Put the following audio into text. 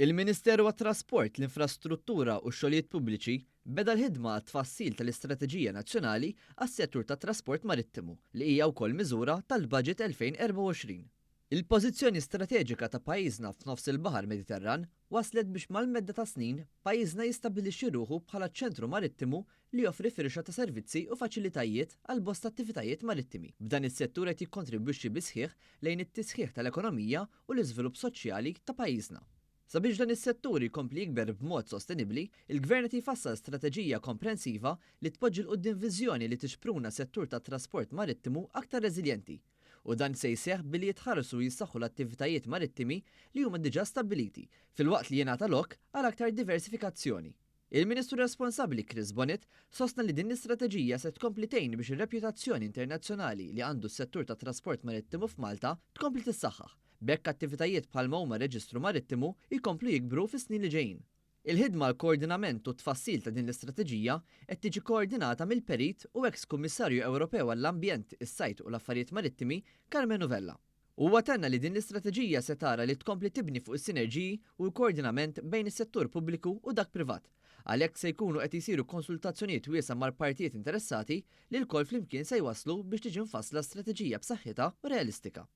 Il-Ministeru għat-Trasport, l-Infrastruttura u x-Xogħlijiet Pubbliċi beda l-ħidma għat-tfassil tal-Istrateġija Nazzjonali għas-Settur tat-Trasport Marittimu li hija wkoll miżura tal-Budget 2024. Il-pożizzjoni strateġika ta' pajjiżna f'nofs il-Baħar Mediterran wasslet biex mal-medda tas-snin pajjiżna jistabbilixxi ruħu bħala ċentru marittimu li joffri firxa ta' servizzi u faċilitajiet għal bosta attivitajiet marittimi. B'dan is-settur qed jikkontribwixxi bis-sħiħ lejn it-tisħiħ tal-ekonomija u l-iżvilupp soċjali ta' pajjiżna. Sabiex dan is-settur jkompli jikber b'mod sostenibbli, il-Gvern qed jfassal strateġija komprensiva li tpoġġi 'l quddiem viżjoni li tixpruna settur tat-trasport marittimu aktar reżiljenti, u dan se jseħħ billi jitħarsu u jissaħħu l-attivitajiet marittimi li huma diġà stabbiliti, filwaqt li jingħata lok għal aktar diversifikazzjoni. Il-Ministru responsabbli Chris Bonett sostna li din l-istrateġija se tkompli tgħin biex ir-reputazzjoni internazzjonali li għandu s-settur tat-trasport marittimu f'Malta tkompli tissaħħaħ, b'hekk attivitajiet bħalma huma r-reġistru marittimu jkomplu jikbru fis-snin li ġejjin. Il-ħidma għall-koordinament u t-tfassil ta' din l-istrateġija qed tiġi koordinata mill-Perit u eks Kummissarju Ewropew għall-Ambjent, is-Sajd u l-Affarijiet Marittimi, Karmenu Vella. Huwa tenna li din l-istrateġija se tara li tkompli tibni fuq is-sinerġiji u l-koordinament bejn is-settur pubbliku u dak privat. Għalhekk se jkunu qed jsiru konsultazzjonijiet wiesgħa mal-partijiet interessati li lkoll flimkien se jwasslu biex tiġi mfassla strateġija b'saħħitha u realistika.